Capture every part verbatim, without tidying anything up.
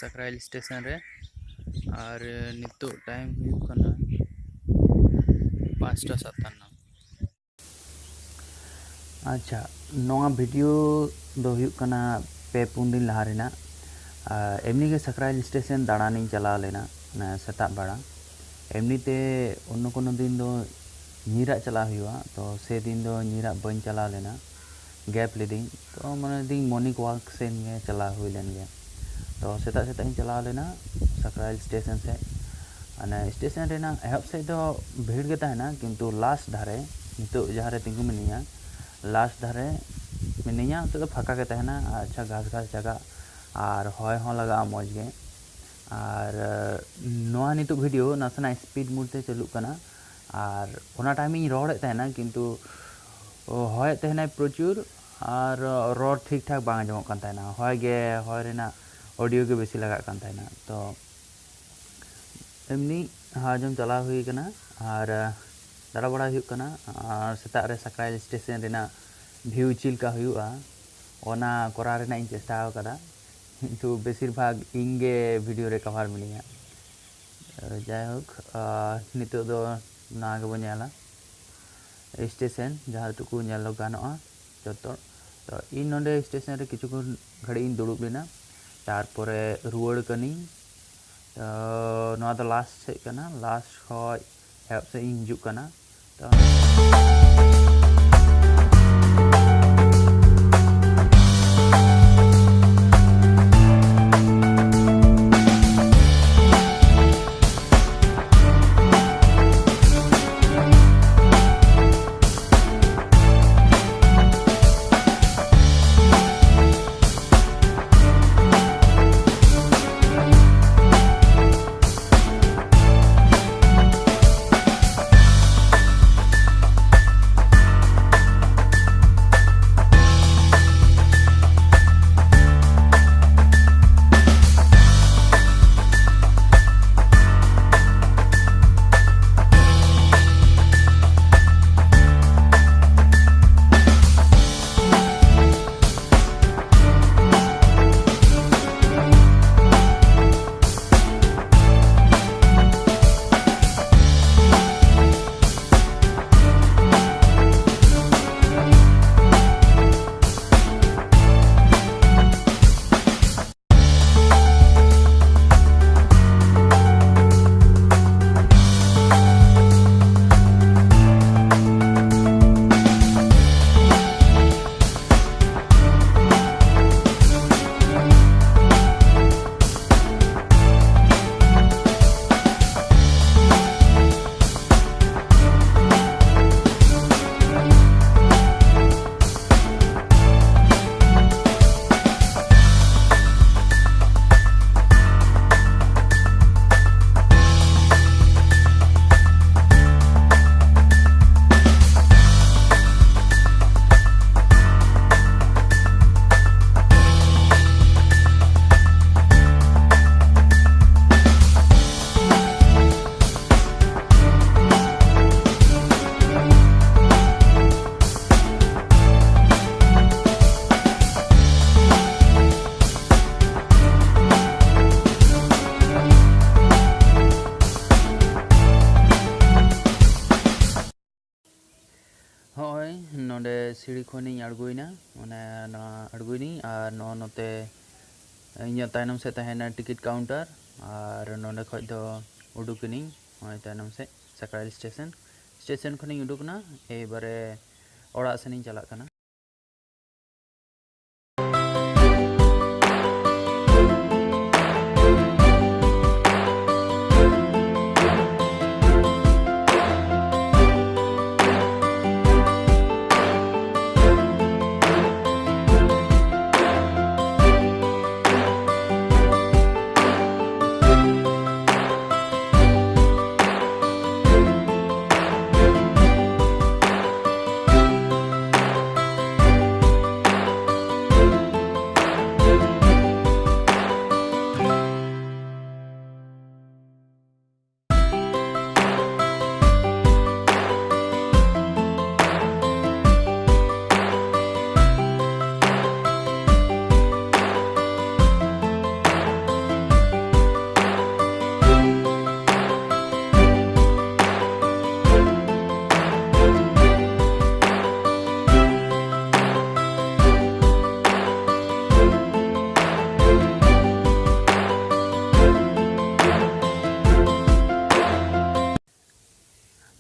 ᱥᱟᱠᱨᱟᱭᱤᱞ station ᱨᱮ᱾ ᱟᱨ ᱱᱤᱛᱚᱜ time ᱦᱩᱭᱩᱜ ᱠᱟᱱᱟ ᱯᱟᱸᱪᱴᱟ ᱥᱟᱛᱟᱱᱱᱚ᱾ ᱟᱪᱪᱷᱟ, ᱱᱚᱣᱟ ᱵᱷᱤᱰᱤᱭᱳ ᱫᱚ ᱦᱩᱭᱩᱜ ᱠᱟᱱᱟ ᱯᱮ ᱯᱩᱱ ᱫᱤᱱ ᱞᱟᱦᱟ ᱨᱮᱱᱟᱜ᱾ ᱟᱨ ᱮᱢᱱᱤ ᱜᱮ ᱥᱟᱠᱨᱟᱭᱤᱞ ᱥᱴᱮᱥᱚᱱ ᱫᱟᱬᱟᱱᱤᱧ ᱪᱟᱞᱟᱣ ᱞᱮᱱᱟ, ᱚᱱᱟ ᱥᱮᱛᱟᱜ ᱵᱮᱲᱟ᱾ ᱮᱢᱱᱤ ᱛᱮ ᱚᱱᱱᱚ ᱠᱳᱱᱳ ᱫᱤᱱ ᱫᱚ ᱧᱤᱨᱟᱜ ᱪᱟᱞᱟᱜ ᱦᱩᱭᱩᱜᱼᱟ, ᱛᱚ ᱥᱮᱫᱤᱱ ᱫᱚ ᱧᱤᱨᱟᱜ ᱵᱟᱹᱧ ᱪᱟᱞᱟᱣ ᱞᱮᱱᱟ, ᱜᱮᱯ ᱞᱤᱫᱟᱹᱧ᱾ ᱛᱚ ᱢᱚᱱᱮ ᱞᱤᱫᱟᱹᱧ ᱢᱚᱨᱱᱤᱝ ᱣᱟᱠ ᱥᱮᱱ ᱜᱮ ᱪᱟᱞᱟᱣ ᱦᱩᱭ ᱞᱮᱱ ᱜᱮ᱾ ᱛᱚ ᱥᱮᱛᱟᱜ ᱥᱮᱛᱟᱜ ᱤᱧ ᱪᱟᱞᱟᱣ ᱞᱮᱱᱟ ᱥᱟᱠᱨᱟᱭᱤᱞ ᱥᱴᱮᱥᱚᱱ ᱥᱮᱫ᱾ ᱢᱟᱱᱮ ᱥᱴᱮᱥᱚᱱ ᱨᱮᱱᱟᱜ ᱮᱦᱚᱵ ᱥᱮᱫ ᱫᱚ ᱵᱷᱤᱲ ᱜᱮ ᱛᱟᱦᱮᱱᱟ, ᱠᱤᱱᱛᱩ ᱞᱟᱥᱴ ᱫᱷᱟᱨᱮ, ᱱᱤᱛᱚᱜ ᱡᱟᱦᱟᱸ ᱨᱮ ᱛᱤᱸᱜᱩ ᱢᱤᱱᱟᱹᱧᱟ, ᱞᱟᱥᱴ ᱫᱷᱟᱨᱮ ᱢᱤᱱᱟᱹᱧᱟ, ᱚᱱᱛᱮ ᱫᱚ ᱯᱷᱟᱸᱠᱟ ᱜᱮ ᱛᱟᱦᱮᱱᱟ᱾ ᱟᱪᱪᱷᱟ, ᱜᱷᱟᱥ ᱜᱷᱟᱥ ᱡᱟᱭᱜᱟ ᱟᱨ ᱦᱚᱭ ᱦᱚᱸ ᱞᱟᱜᱟᱜᱼᱟ ᱢᱚᱡᱽ ᱜᱮ᱾ ᱟᱨ ᱱᱚᱣᱟ ᱱᱤᱛᱚᱜ ᱵᱷᱤᱰᱤᱭᱳ ᱱᱟᱥᱮᱱᱟᱜ ᱥᱯᱤᱰ ᱢᱳᱰ ᱛᱮ ᱪᱟᱹᱞᱩᱜ ᱠᱟᱱᱟ᱾ ᱟᱨ ᱚᱱᱟ ᱴᱟᱭᱤᱢ ᱤᱧ ᱨᱚᱲᱮᱫ ᱛᱟᱦᱮᱱᱟ, ᱠᱤᱱᱛᱩ ᱦᱚᱭᱮᱫ ᱛᱟᱦᱮᱱᱟᱭ ᱯᱨᱚᱪᱩᱨ, ᱟᱨ ᱨᱚᱲ ᱴᱷᱤᱠ ᱴᱷᱟᱠ ᱵᱟᱝ ᱟᱸᱡᱚᱢᱚᱜ ᱠᱟᱱ ᱛᱟᱦᱮᱱᱟ᱾ ᱦᱚᱭ ᱜᱮ, ᱦᱚᱭ ᱨᱮᱱᱟᱜ ᱚᱰᱤᱭᱳ ᱜᱮ ᱵᱮᱥᱤ ᱞᱟᱜᱟᱜ ᱠᱟᱱ ᱛᱟᱦᱮᱱᱟ᱾ ᱛᱚ ᱮᱢᱱᱤ ᱦᱟᱣᱟ ᱡᱚᱢ ᱪᱟᱞᱟᱣ ᱦᱩᱭ ᱠᱟᱱᱟ ᱟᱨ ᱫᱟᱬᱟ ᱵᱟᱲᱟ ᱦᱩᱭᱩᱜ ᱠᱟᱱᱟ᱾ ᱟᱨ ᱥᱮᱛᱟᱜ ᱨᱮ ᱥᱟᱠᱨᱟᱭᱤᱞ ᱥᱴᱮᱥᱚᱱ ᱨᱮᱱᱟᱜ ᱵᱷᱤᱭᱩ ᱪᱮᱫ ᱞᱮᱠᱟ ᱦᱩᱭᱩᱜᱼᱟ, ᱚᱱᱟ ᱠᱚᱨᱟᱣ ᱨᱮᱱᱟᱜ ᱤᱧ ᱪᱮᱥᱴᱟ ᱟᱠᱟᱫᱟ, ᱠᱤᱱᱛᱩ ᱵᱮᱥᱤᱨ ᱵᱷᱟᱜᱽ ᱤᱧ ᱜᱮ ᱵᱷᱤᱰᱤᱭᱳ ᱨᱮ ᱠᱟᱵᱷᱟᱨ ᱢᱤᱱᱟᱹᱧᱟ᱾ ᱡᱟᱭᱦᱳᱠ, ᱟᱨ ᱱᱤᱛᱚᱜ ᱫᱚ ᱱᱚᱣᱟ ᱜᱮᱵᱚᱱ ᱧᱮᱞᱟ ᱥᱴᱮᱥᱚᱱ, ᱡᱟᱦᱟᱸ ᱨᱮ ᱠᱚ ᱧᱮᱞ ᱜᱟᱱᱚᱜᱼᱟ ᱪᱚᱛᱛᱚᱨ᱾ ᱛᱚ ᱤᱧ ᱱᱚᱰᱮ ᱥᱴᱮᱥᱚᱱ ᱨᱮ ᱠᱤᱪᱷᱩ ᱠᱷᱚᱱ ᱜᱷᱟᱹᱲᱤᱡ ᱤᱧ ᱫᱩᱲᱩᱵ ᱞᱮᱱᱟ, ᱛᱟᱨᱯᱚᱨᱮ ᱨᱩᱣᱟᱹᱲ ᱠᱟᱹᱱᱟᱹᱧ᱾ ᱛᱚ ᱱᱚᱣᱟ ᱫᱚ ᱞᱟᱥᱴ ᱥᱮᱫ ᱠᱟᱱᱟ, ᱞᱟᱥᱴ ᱠᱷᱚᱡ ᱮᱦᱚᱵ ᱥᱮᱫ ᱤᱧ ᱦᱤᱡᱩᱜ ᱠᱟᱱᱟ᱾ ᱛᱚ ᱥᱤᱲᱤ ᱠᱷᱚᱱᱤᱧ ᱟᱬᱜᱚᱭᱮᱱᱟ, ᱢᱟᱱᱮ ᱱᱚᱣᱟ ᱟᱬᱜᱚᱭᱮᱱᱟᱹᱧ ᱟᱨ ᱱᱚᱜᱼᱚ ᱱᱚᱛᱮ ᱤᱧᱟᱹᱜ ᱛᱟᱭᱱᱚᱢ ᱥᱮᱫ ᱛᱟᱦᱮᱱᱟ ᱴᱤᱠᱤᱴ ᱠᱟᱣᱩᱱᱴᱟᱨ᱾ ᱟᱨ ᱱᱚᱸᱰᱮ ᱠᱷᱚᱡ ᱫᱚ ᱩᱰᱩᱠ ᱮᱱᱟᱹᱧ ᱱᱚᱜᱼᱚᱭ ᱛᱟᱭᱱᱚᱢ ᱥᱮᱫ ᱥᱟᱠᱨᱟᱭᱤᱞ ᱥᱴᱮᱥᱚᱱ᱾ ᱥᱴᱮᱥᱚᱱ ᱠᱷᱚᱱᱤᱧ ᱩᱰᱩᱠ ᱮᱱᱟ, ᱮᱵᱟᱨᱮ ᱚᱲᱟᱜ ᱥᱮᱱᱤᱧ ᱪᱟᱞᱟᱜ ᱠᱟᱱᱟ᱾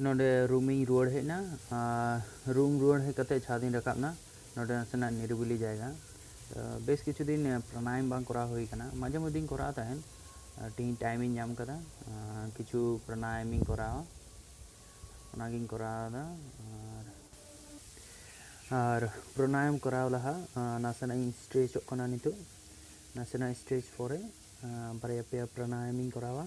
ᱱᱚᱰᱮ ᱨᱩᱢᱤᱧ ᱨᱩᱣᱟᱹᱲ ᱦᱮᱡ ᱮᱱᱟ᱾ ᱟᱨ ᱨᱩᱢ ᱨᱩᱣᱟᱹᱲ ᱦᱮᱡ ᱠᱟᱛᱮ ᱪᱷᱟᱫᱽ ᱤᱧ ᱨᱟᱠᱟᱵ ᱮᱱᱟ᱾ ᱱᱚᱰᱮ ᱱᱟᱥᱮᱱᱟᱜ ᱱᱤᱨᱤᱵᱤᱞᱤ ᱡᱟᱭᱜᱟ᱾ ᱛᱚ, ᱵᱮᱥ ᱠᱤᱪᱷᱩ ᱫᱤᱱ ᱯᱨᱟᱱᱟᱭᱟᱢ ᱵᱟᱝ ᱠᱚᱨᱟᱣ ᱦᱩᱭ ᱠᱟᱱᱟ, ᱢᱟᱡᱷᱮ ᱢᱚᱫᱽᱫᱷᱮᱧ ᱠᱚᱨᱟᱣ ᱛᱟᱦᱮᱸᱱ᱾ ᱟᱨ ᱛᱮᱦᱮᱧ ᱴᱟᱭᱤᱢᱤᱧ ᱧᱟᱢ ᱠᱟᱫᱟ, ᱟᱨ ᱠᱤᱪᱷᱩ ᱯᱨᱟᱱᱟᱭᱟᱢᱤᱧ ᱠᱚᱨᱟᱣᱟ, ᱚᱱᱟᱜᱤᱧ ᱠᱚᱨᱟᱣ ᱮᱫᱟ᱾ ᱟᱨ, ᱟᱨ ᱯᱨᱟᱱᱟᱭᱟᱢ ᱠᱚᱨᱟᱣ ᱞᱟᱦᱟ, ᱟᱨ ᱱᱟᱥᱮᱱᱟᱜ ᱤᱧ ᱥᱴᱨᱮᱪᱚᱜ ᱠᱟᱱᱟ ᱱᱤᱛᱚᱜ, ᱱᱟᱥᱮᱱᱟᱜ ᱥᱴᱨᱮᱪ ᱯᱚᱨᱮ, ᱟᱨ ᱵᱟᱨᱭᱟ ᱯᱮᱭᱟ ᱯᱨᱟᱱᱟᱭᱟᱢᱤᱧ ᱠᱚᱨᱟᱣᱟ᱾